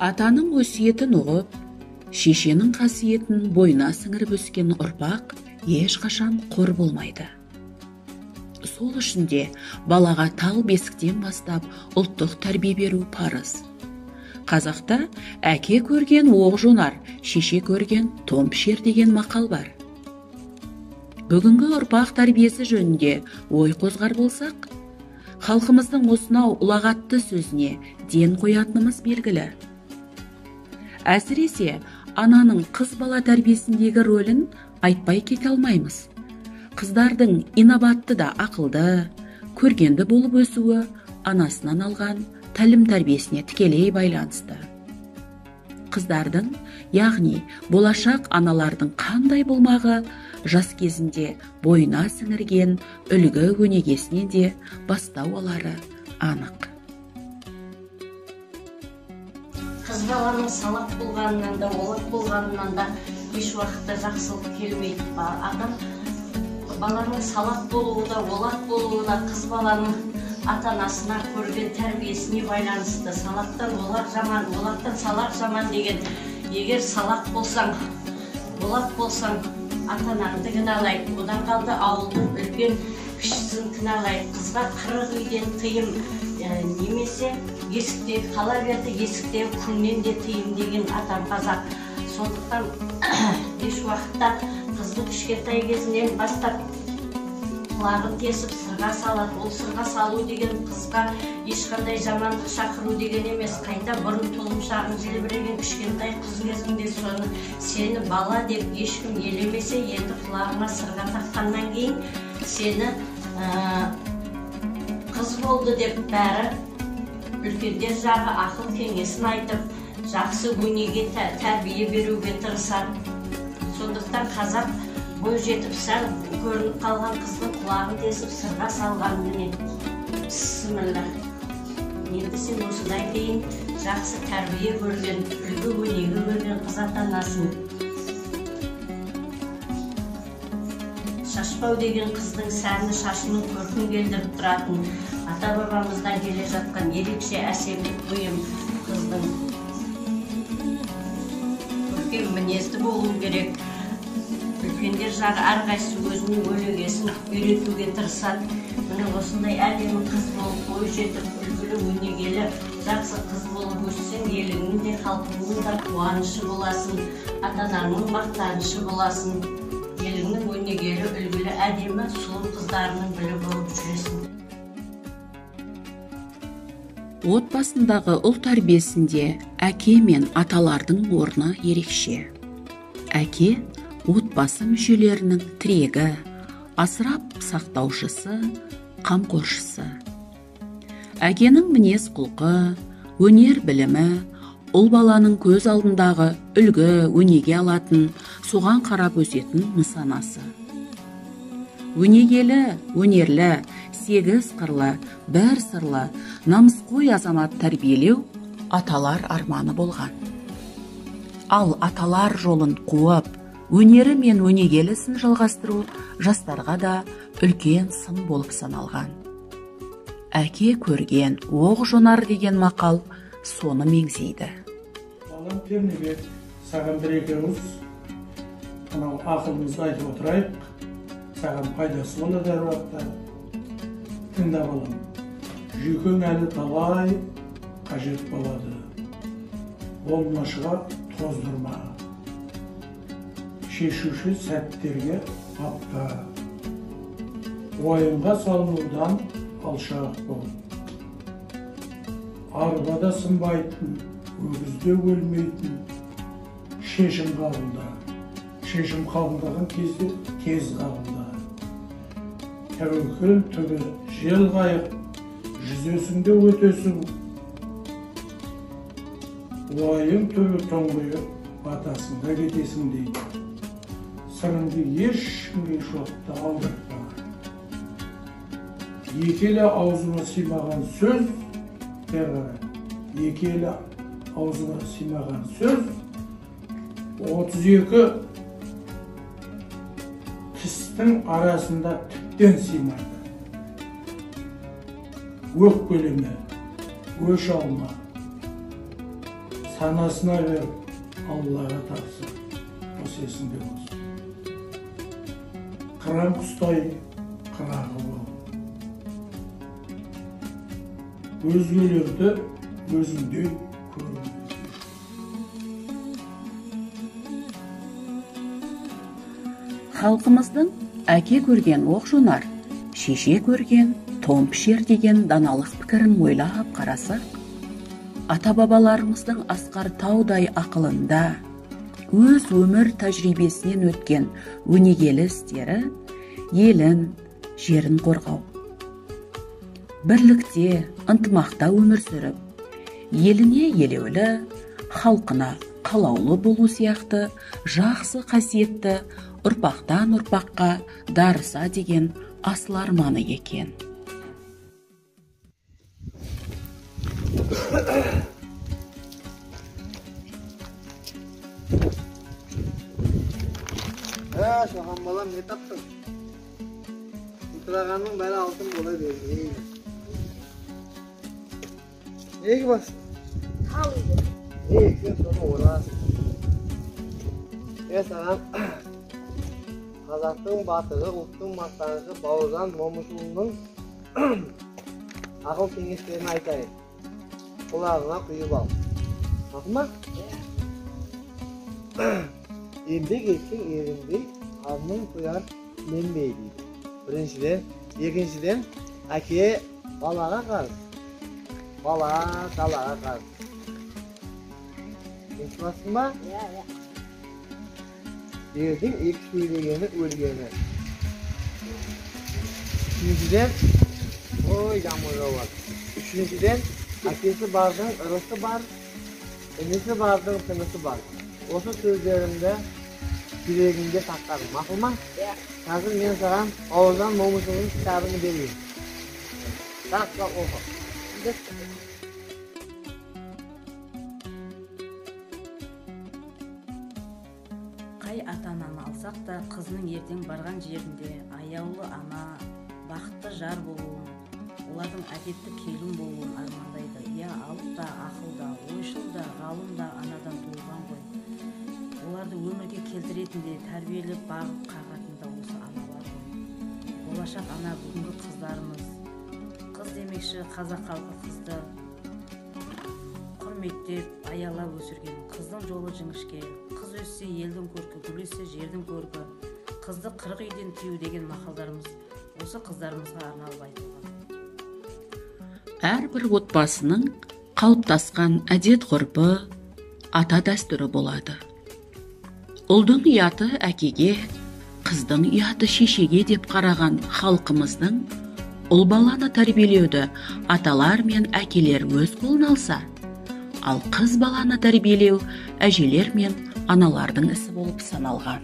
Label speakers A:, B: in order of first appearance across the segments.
A: Атаның өсиетін ұғып, шешенің қасиетін бойына сіңіріп өскен ұрпақ ешқашан қор болмайды. Сол үшін де балаға тал бесіктен бастап ұлттық тәрбие беру парыз. Қазақта әке көрген оқ жонар, шеше көрген тон пішер деген мақал бар. Бүгінгі ұрпақ тәрбиесі жөнінде ой қозғар болсақ, халқымыздың осынау ұлағатты сөзіне ден қоятынымыз белгілі. Әсіресе ананың қыз бала тәрбиесіндегі рөлін айтпай кете алмаймыз. Қыздардың инабатты да ақылды, көргенді болып өсуі анасынан алған тәлім тәрбиесіне тікелей байланысты. Қыздардың, яғни болашақ аналардың қандай болмағы жас кезінде бойына сіңірген үлгі өнегесінен де бастау алары анық.
B: Қыз баланың салақ болғанынан да, олақ болғанынан да еш уақытта жақсылық келмейді. Адам баланың салақ болуы да, олақ болуы да қыз баланың ата-анасына көрген тәрбиесіне байланысты. Салақтан олақ жаман, олақтан салақ жаман деген. Егер салақ болсаң, олақ болсаң, ата-анаңды кінәлайды. Одан қалды ауылдың үлкен кішісін кінәлайды. Қызға 40 үйден тыйым, немесе есікте қала берді, есікте күннен де тыйым деген атам қазақ. Сондықтан еш уақытта қызды кішкентай кезінен бастап құлағын тесіп сырға салады. Ол сырға салу деген қызға ешқандай жамандық шақыру деген емес. Қайта бұрын тұлымшағын желбіреген кішкентай қыз кезіңде соны сені бала деп ешкім елемесе, енді құлағыңа сырға таққаннан кейін сені қыз болды деп бәрі үлкендер жағы ақыл кеңесін айтып, жақсы өнеге тәрбие беруге тырысады. Сондықтан қазақ бой жетіп сәл көрініп қалған қыздың құлағын тесіп сырға салған. Міне, бісміллә. Енді сен осыдан кейін жақсы тәрбие көрген, үлгі өнеге көрген қыз ата-анасын. Шашпау деген қыздың сәні шашының көркін келдіріп тұратын ата-бабамыздан келе жатқан ерекше әсемдік бұйым. Қыздың көркем мінезді болу керек. Үлкендер жағы әрқайсысы өзінің өнегесін үйретуге тырысады. Міне осындай әдемі қыз болып бой жетіп, үлгілі өнегелі жақсы қыз болып өссең, еліңнің де халқыңның да қуанышы боласың, ата-анаңның мақтанышы боласың, еліңнің өнегелі, үлгілі, әдемі сұлу қыздарының бірі болып жүресің.
A: Отбасындағы ұл тәрбиесінде әке мен аталардың орны ерекше. Әке отбасы мүшелерінің тірегі, асырап сақтаушысы, қамқоршысы. Әкенің мінез құлқы, өнер білімі, ұл баланың көз алдындағы үлгі өнеге алатын, соған қарап өсетін нысанасы. Өнегелі, өнерлі, сегіз қырлы, бір сырлы, намысқой азамат тәрбиелеу аталар арманы болған. Ал аталар жолын қуып, өнері мен өнегелісін жалғастыру жастарға да үлкен сын болып саналған. Әке көрген оқ жонар деген мақал соны меңзейді.
C: Балам Пернебек, саған бір екі ауыз анау ақылымызды айтып отырайық, саған пайдасы болады әр уақытта. Тыңда балам, жүйкең әлі талай қажет болады. Болмашыға тоздырма. Шешуші сәттерге бапта. Уайымға салынудан алшақ бол. Арбада сынбайтын, өгізде өлмейтін шешім қабылда. Шешім қабылдаған кезде тез қабылда. Тәуекел түбі жел қайық, жүзесің де өтесің. Уайым түбі тұңғиық, батасың да кетесің дейді. Сырыңды ешкімге еш уақытта алдыртпа. Екі елі аузыма сыймаған сөз, екі елі аузыма сыймаған сөз, 32 тістің арасында тіптен сыймайды. Өкпелеме, өш алма, Санасына бер, Аллаға тапсыр, осы есіңде болсын. Қыран құстай қырағы бол. Өзгелерді өзіңдей көрме.
A: Халқымыздың әке көрген оқ жонар, шеше көрген тон пішер деген даналық пікірін ойлап қарасақ, ата-бабаларымыздың асқар таудай ақылында, өз өмір тәжірибесінен өткен өнегелі істері елін, жерін қорғау. Бірлікте, ынтымақта өмір сүріп, еліне елеулі, халқына қалаулы болу сияқты жақсы қасиетті ұрпақтан ұрпаққа дарыса деген асыл арманы екен.
D: Шоқан балам, не таптың? Ұтырағанның бәрі алтын бола бермейді. Неге бастың?
B: Тал егем.
D: Не ексең соны орасың. Саған қазақтың батыры, ұлттың мақтанышы Бауыржан Момышұлының ақыл кеңестерін айтайын. Құлағыңа құйып ал. Мақұл ма? Еңбек етсең ерінбей, қарның тояр тіленбей дейді. Біріншіден, екіншіден, әке балаға қарыз, бала далаға қарыз. Естіп ба?
B: Иә, иә.
D: Елдің екі сөйлегені өлгені. Үшіншіден, ой, жаман жауап. Үшіншіден, әкесі бардың ырысы бар, інісі бардың тынысы бар. Осы сөздерімді жүрегіңде сақтағын, мақұл ма?
B: Иә.
D: Қазір мен саған Бауыржан Момышұлының кітабын берейін. Жақсылап оқы.
E: Қай ата-ананы алсақ та, қызының ертең барған жерінде аяулы ана, бақытты жар болуын, олардың әдепті келін болуын армандайды. Я алып та, ақыл да, ойшыл да, ғалым да анадан туылған ғой. Оларды өмірге келтіретін де, тәрбиелеп бағып қағатын да осы аналар ғой. Болашақ ана бүгінгі қыздарымыз. Қыз демекші, қазақ халқы қызды құрметтеп, аялап өсірген. Қыздың жолы жіңішке, қыз өссе елдің көркі, гүл өссе жердің көркі, қызды 40 үйден тыю деген мақалдарымыз осы қыздарымызға арналып айтылған.
A: Әрбір отбасының қалыптасқан әдет-ғұрпы, ата дәстүрі болады. Ұлдың ұяты әкеге, қыздың ұяты шешеге деп қараған халқымыздың ұл баланы тәрбиелеуді аталар мен әкелер өз қолына алса, ал қыз баланы тәрбиелеу әжелер мен аналардың ісі болып саналған.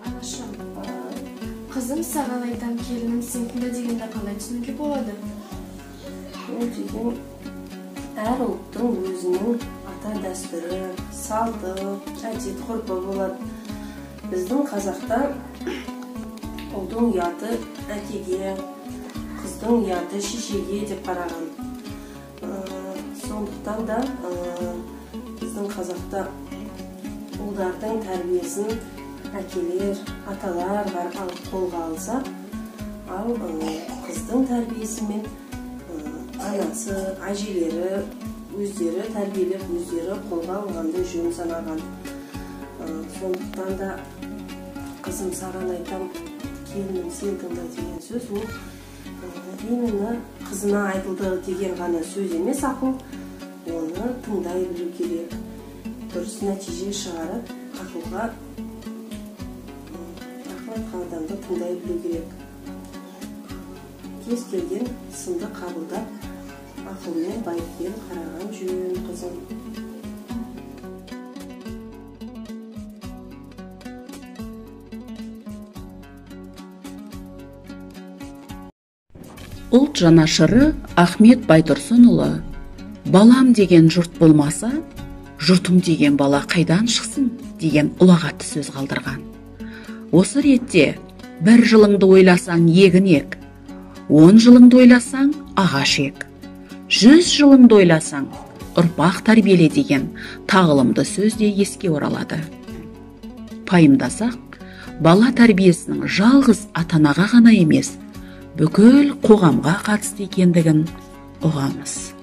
F: Анашым, қызым саған айтам, келінім сен тыңда дегенді қалай түсінуге болады?
G: Ол деген әр ұлттың өзінің ата дәстүрі, салты, әдет ғұрпы болады. Біздің қазақта ұлдың ұяты әкеге, қыздың ұяты шешеге деп қараған. Сондықтан да біздің қазақта ұлдардың тәрбиесін әкелер, аталар қолға алса, ал қыздың тәрбиесімен анасы, әжелері өздері тәрбиелеп, өздері қолға алғанды жөн санаған. Сондықтан да қызым саған айтам, келінім сен тыңда деген сөз ол именно қызына айтылды деген ғана сөз емес, ақыл. Оны тыңдай білу керек. Дұрыс нәтиже шығарып, ақылға ақыл айтқан адамды тыңдай білу керек. Кез келген сынды қабылдап, ақылмен байыппен қараған жөн, қызым.
A: Ұлт жанашыры Ахмет Байтұрсынұлы «Балам деген жұрт болмаса, жұртым деген бала қайдан шықсын» деген ұлағатты сөз қалдырған. Осы ретте бір жылыңды ойласаң егін ек, 10 жылыңды ойласаң, ағаш ек, 100 жылыңды ойласаң, ұрпақ тәрбиеле деген тағылымды сөз де еске оралады. Пайымдасақ, бала тәрбиесінің жалғыз ата-анаға ғана емес, бүкіл қоғамға қатысты екендігін ұғамыз.